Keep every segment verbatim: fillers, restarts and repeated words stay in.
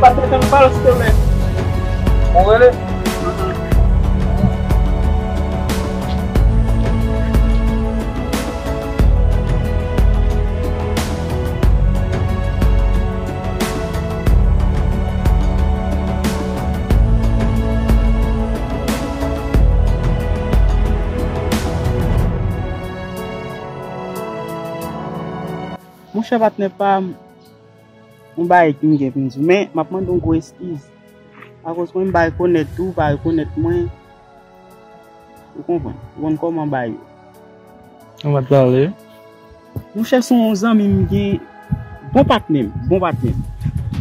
Patnè, tann pale, silvouplè. Ou rele? Monchè patnè pa m, yon bagay ki m gen pou m di w, men m ap mande yon gwo eskiz. Akoz mwen m pa rekonèt ou, ou pa rekonèt mwen. Ou konprann? Ou konn kòman bagay yo. Ou mèt pale. Monchè, se yon zanmi m gen, bon patnè m, bon patnè m.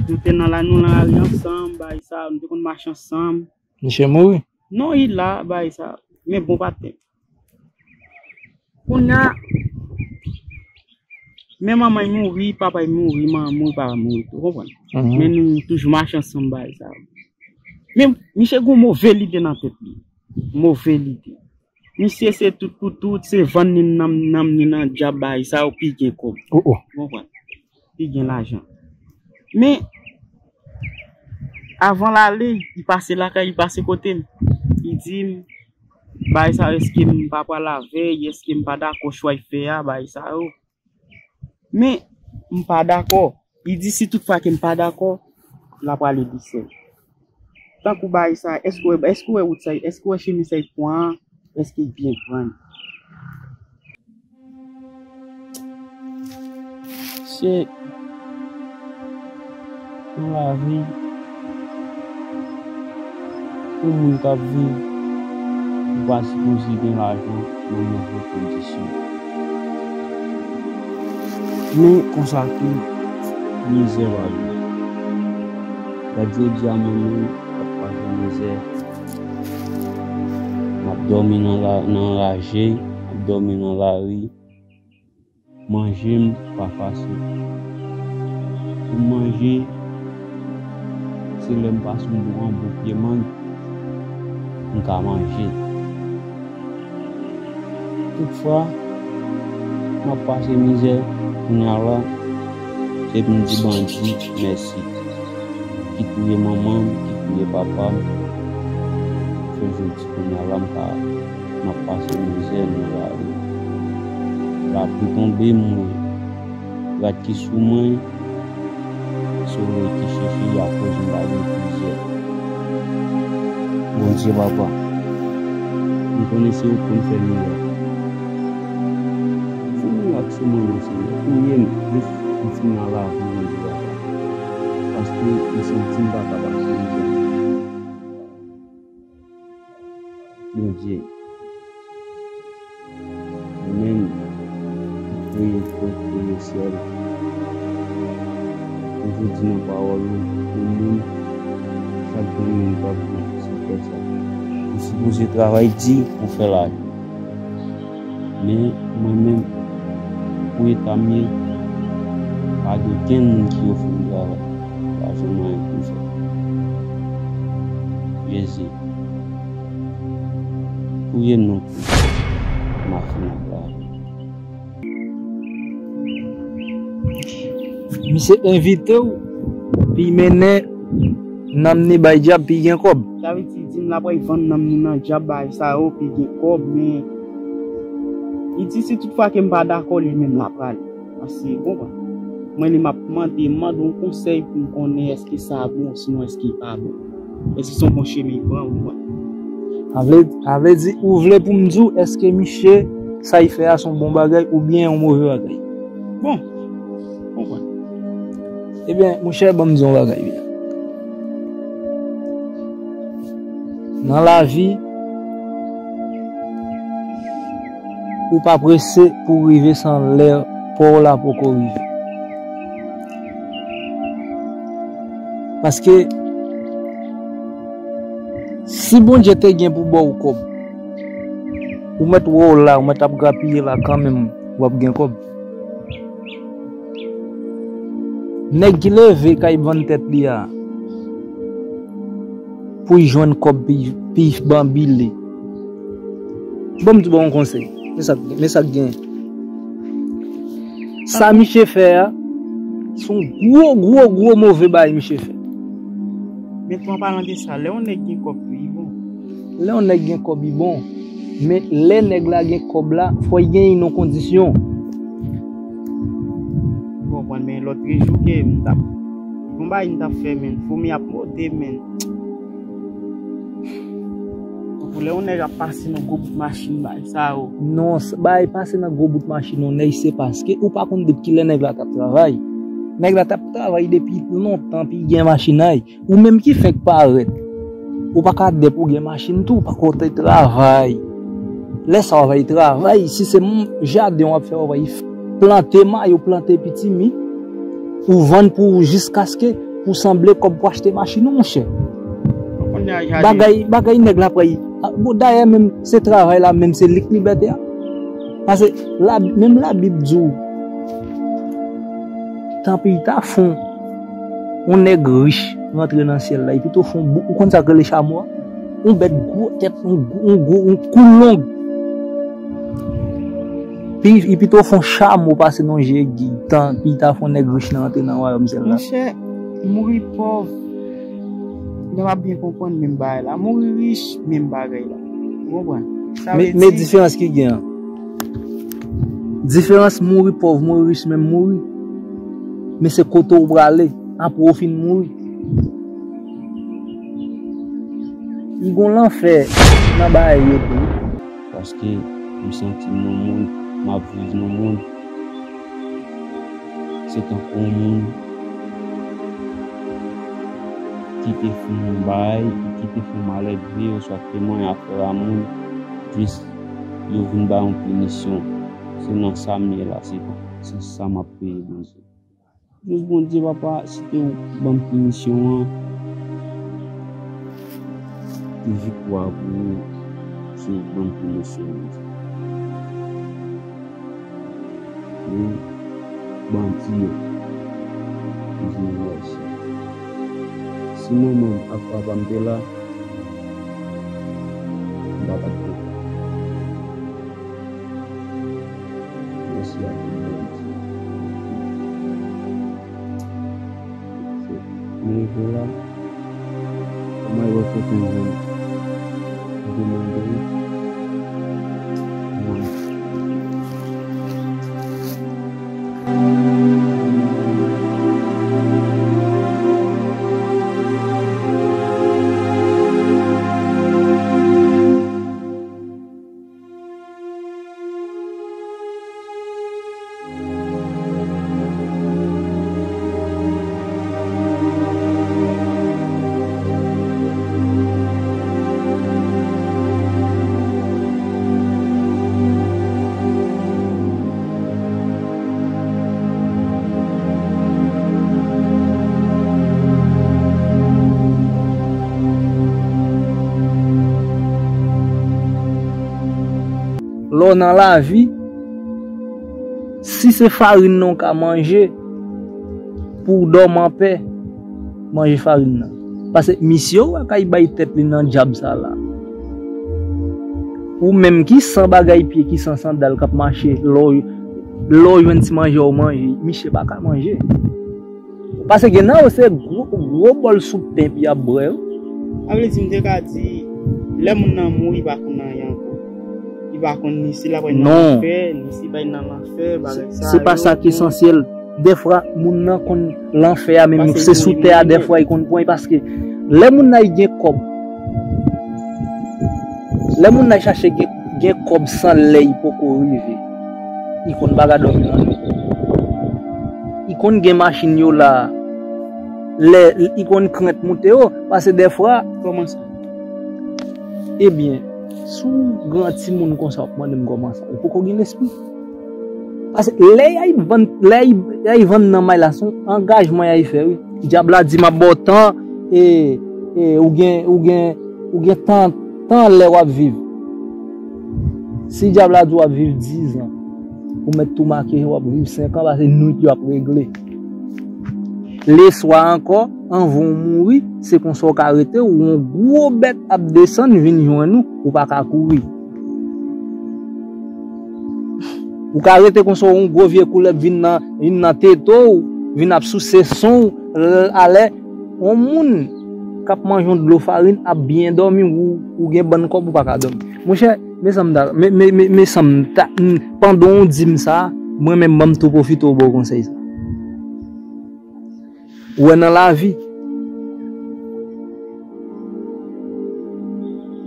Nou te nan la, nou nan lari ansanm, bagay sa, nou te konn mache ansanm. Misye mouri? Non, li la, bagay sa. Men bon patnè. Kounye a, men manman l mouri, papa l mouri, manman l mouri, papa l mouri tou, konprann? Mhm. Men nou toujou mache ansanm, bagay sa. Men misye gen yon move lide nan tèt li. Move lide. Misye se tout pou tout, se vann li nanm, nanm li nan dyab, bagay sa yo, pi gen kòb. Oh, oh. Konprann? Pi gen lajan. Men, avan l ale, li pase lakay, li pase kote m. Li di m, bagay sa yo, èske m pa pral avè l, èske m pa dakò chwa l fè a, bagay sa yo. Men, m pa dakò. Li di si tout fwa ke m pa dakò, l ap prale li sèl. Tankou bagay sa, èske w wè, èske w wè wout sa, èske w wè chemen sa l pran an, èske l byen pran l? Se nan lavi, yon moun k ap viv, ou pa sipoze gen lajan nan move kondisyon. Men konsa tou, mizè pa byen. Gad jodi a mwen menm, m ap pase mizè. M ap dòmi nan la, nan raje, m ap dòmi nan lari. Manje m pa fasil. Pou m manje, se lè m pase yon bon, yon bon pye mang, m ka manje. Toutfwa, m ap pase mizè kounye a la, se pou m di bandi mèsi, ki touye manman m, ki touye papa m. Se jodi kounye a la, m pa, m ap pase mizè nan lari. Lapli tonbe, m wè rad ki sou mwen, solèy ki chèche akoz m pa gen plizyè. Bondye papa, m konnen se ou k konn fè mirak. Fè mirak sou mwen non Senyè, touye m jis pou m fin nan lavi Bondye papa. Paske m santi m pa kapab pou m fè. Bondye, mwen menm, m priye kot, priye syèl. Toujou di nan pawòl ou, yon moun, chak grenn moun k ap viv sou tè sa. Ou sipoze travay di pou fè lajan. Men mwen menm, pou eta m ye, pa gen okenn moun ki ofri m travay. Pa janm anyen pou m fè. Jezi, touye m non Kris. M ap fin ap travay. Misye envite w, pi mennen nanm ni bay dyab, pi gen kòb. Sa vle di, di m l ap al vann nanm ni nan dyab, bagay sa yo, pi gen kòb, men li di si tout fwa ke m pa dakò, li menm l ap prale. Paske, ou konprann? Mwen li m ap mande, m mande yon konsèy pou m konnen èske sa bon, sinon èske li pa bon. Èske se yon bon chemen li pran, ou konprann? Sa vle, sa vle di, ou vle pou m di w, èske misye, sa li fè a se yon bon bagay oubyen yon move bagay? Bon, ou konprann. Ebyen, monchè, ban m di w yon bagay byen. Nan lavi, ou pa prese pou w rive san lè pa w la poko rive. Paske, si Bondye te gen pou ba w kòb, ou mèt wè w la, ou mèt ap grapiye la kanmenm, w ap gen kòb. Nèg ki leve k al vann tèt li a pou l jwenn kòb pi, pi banbile. Bon, m tou ba w yon konsèy. Men sa, men sa k gen. Sa misye fè a, se yon gwo, gwo, gwo move bagay misye fè. Men tou, an palan de sa, lè yon nèg gen kòb tou, li bon. Lè yon nèg gen kòb, li bon. Men lè nèg la gen kòb la, fò l genyen yon kondisyon. Ou konprann, men lòt jou ke m t ap, gon bagay m t ap fè, men foumi ap monte, men. Tankou lè yon nèg ap pase nan gwo bout machin, bagay sa yo. Non, s- bagay pase nan gwo bout machin yon nèg, se paske ou pa konn depi kilè nèg la t ap travay. Nèg la t ap travay depi lontan, pi gen machin ay. Ou menm ki fenk parèt, ou pa ka dèp ou gen machin tou, ou pa ka te travay. Lè sa w ap travay, si se m- jaden w ap fè, w ap plante mayi, w plante pitimi, ou vann pou jiskaske pou sanble kòb pou achte machin ou, monchè. Bagay, bagay nèg la pral. Bon, dayè menm, se travay la, menm se lik libète a. Paske la, menm Labib di w, tanpri ta fon yon nèg rich rantre nan syèl la, li pito fon bou- ou konn sa k rele chamo a? Yon bèt gwo tèt, yon gwo, yon gwo, yon kou long. Pi, li pito fon chamo pase nan je gi, tanpri ta fon nèg rich nan rantre nan wayòm syèl la. Monchè, mouri pòv, lè w ap byen konprann menm bagay la. Mouri rich, menm bagay la. Ou konprann? Sa vle di, men diferans ki gen an. Diferans mouri pòv, mouri rich, menm mouri. Men se kote w prale, apre w fin mouri. Li gon lanfè nan bagay yo tou. Paske m santi m nan mond, m ap viv nan mond. Se tankou yon moun ki te fè yon bagay, ki te fè yon malèdve, oswa ki te manyen afè a moun, jis yo vin ba yon pinisyon. Se nan sa m ye la, se, se sa m ap peye Bondye. Jis Bondye, papa, si te ou ban m pinisyon an, ki viktwa pou ou, si ou ban m pinisyon an. Ou bandi yo, m di nou mèsi. Si manman m ak papa m te la, m pa t ap gen. Mèsi a tout bandi. Se, m rive la. Kòman yo kote m jwenn? Demande wi. Mwen. Lè w nan lavi, si se farin nan w ka manje, pou w dòmi anpè, manje farin nan. Paske misye w wè kay bay tèt li nan dyab sa la. Ou menm ki san bagay pye, ki san sandal k ap mache, lè w, lè w jwenn ti manje w manje, misye pa ka manje. Paske gen nan yo se gwo, gwo bòl soup pen pi ap bwè yo. Sa vle di m te ka di, lè moun nan mouri, li pa konn anyen ankò. Li pa konn ni si l ap nan lanfè, ni si l pa nan lanfè, bagay sa yo. Se pa sa ki esansyèl. Dèfwa, moun nan konn lanfè a, men se sou tè a, dèfwa, li konn pran, paske lè moun nan gen kòb, lè moun nan chache gen, gen kòb san lè li poko rive, li konn pa ka dòmi nan nou. Li konn gen machin yo la, lè li konn krent moute yo, paske dèfwa. Kòman sa? Ebyen, si w gran timoun konsa, w ap mande m kòman sa. Ou poko gen lespri. Paske lè y al vann, lè y al vann nan may la, se yon angajman y al fè, wi. Dyab la di, "M ap ba w tan, e, e, ou gen, ou gen, ou gen tan, tan lè w ap viv." Si dyab la di w ap viv diz an, ou mèt tou make w ap viv senk an, paske nwit yo ap regle. Leswa ankò, anvan w mouri, se konsa w ka rete, ou yon gwo bèt ap desann vin jwenn ou, ou pa ka kouri. Ou ka rete konsa, yon gwo vye koulèb vin nan, vin nan tete w, vin ap souse san w, l-, alè, yon moun k ap manje yon dlo farin, ap byen dòmi, ou, ou gen bann kòb, ou pa ka dòmi. Monchè, men sa m ta, men, men, men, men sa m ta, m, pandan w di m sa, mwen menm, ban m tou pwofite w ba w konsèy sa. Ou wè nan lavi,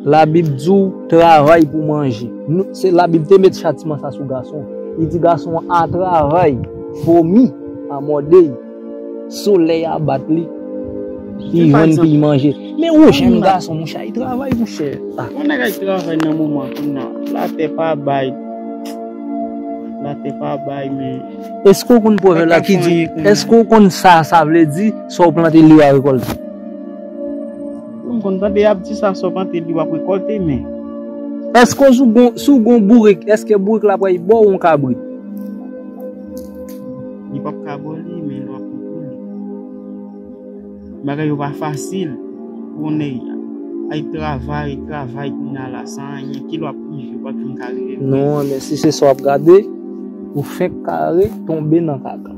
Labib di w travay pou manje. Nou, se Labib te met chatiman sa sou gason. Li di gason an a travay, fomi a mòde l, solèy a bat li, li jwenn pou li manje. Men ou jèn gason, monchè, li travay, monchè. Ah. Yon nèg ap travay nan moman kounye a. Latè pa bay. Latè pa bay, men. Èske w konn pwovèb la ki di, èske w konn sa sa vle di, sa w plante li w a rekòlte? M konn tande y ap di sa, sa w plante li w ap rekòlte, men. Èske w sou gon, sou gon bourik, èske bourik la pral ba w yon kabrit? Li p ap ka ba w li, men l ap pran pou li. Bagay yo pa fasil pou nèg ay travay, travay kounye a la, san anyen, ki lè w ap rive, w ap vin ka rive. Non, men si se sa w ap gade, ou fenk ka retonbe nan kaka.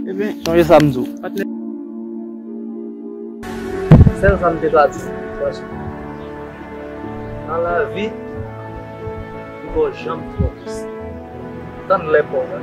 Ebyen, sonje sa m di w. Patnè. Sèl sa m te ka di, se nan lavi, li pa janm twò piti. Tann lè pa w la.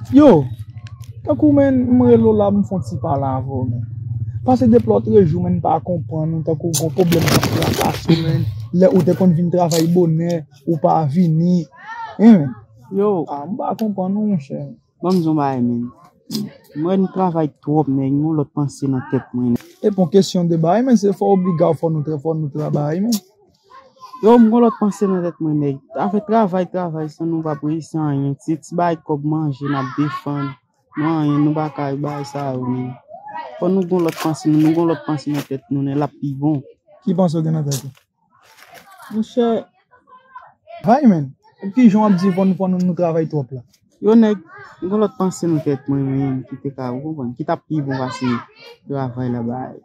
Yo, tankou, menn, m rele w la, m fè yon ti pale avè w, menn. Pase depi lòtrejou, menn, m pa konprann ou, tankou gon pwoblèm k ap trakase w, menn. Lè ou te konn vin travay bonè, ou pa vini. Hein? Yo, ah, m pa konprann ou, monchè. Ban m di yon bagay, men. Mwen, nou travay twòp, nèg, yon lòt panse nan tèt mwen. E pon kesyon de bagay, men se fò obliga fò nou, fò nou travay, men. Yo, m gon lòt panse nan tèt mwen, nèg. Afè travay, travay, san nou p ap reyisi anyen. Se ti bagay kòb manje, n ap defann. Nou anyen, nou pa ka bay sa yo, men. Fò nou gon lòt panse, nou, nou gon lòt panse nan tèt nou, nèg, l ap pi bon. Ki panse w gen nan tèt ou? Monchè. Travay, men. Ki jan w ap di fò nou, fò nou, nou travay twòp la? Yo, nèg, m gon lòt panse nan tèt mwen, men, ki te ka, ou konprann, ki t ap pi bon pase travay la, bay.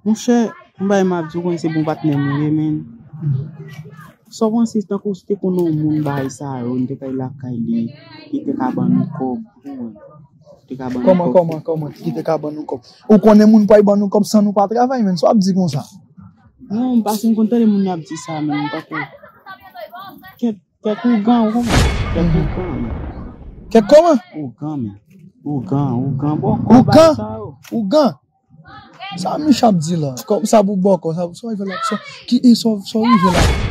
Monchè, m bay m ap di w konn se bon patnè m ye, men. Sa w panse tankou si te konn yon moun bay sa yo, m te kay lakay li, li te ka ban nou kòb, ou konprann? Te ka ban nou Kòman, kòb. Kòman, kòman? Ki te ka ban nou kòb? Ou konnen moun pral ban nou kòb san nou pa travay, men sa w ap di konsa? Non, paske m konn tande moun ap di sa, men m pa ko. Kèk, kèk ougan, ou konprann? Kèk ougan, men. Kèk kòman? Ougan, men. Ougan, ougan, bòkò, bay sa yo. Ougan? Sa Micha ap di la? Kòb sa pou bòkò, sa, sa w rive la, sa, ki, e sa, sa w rive la?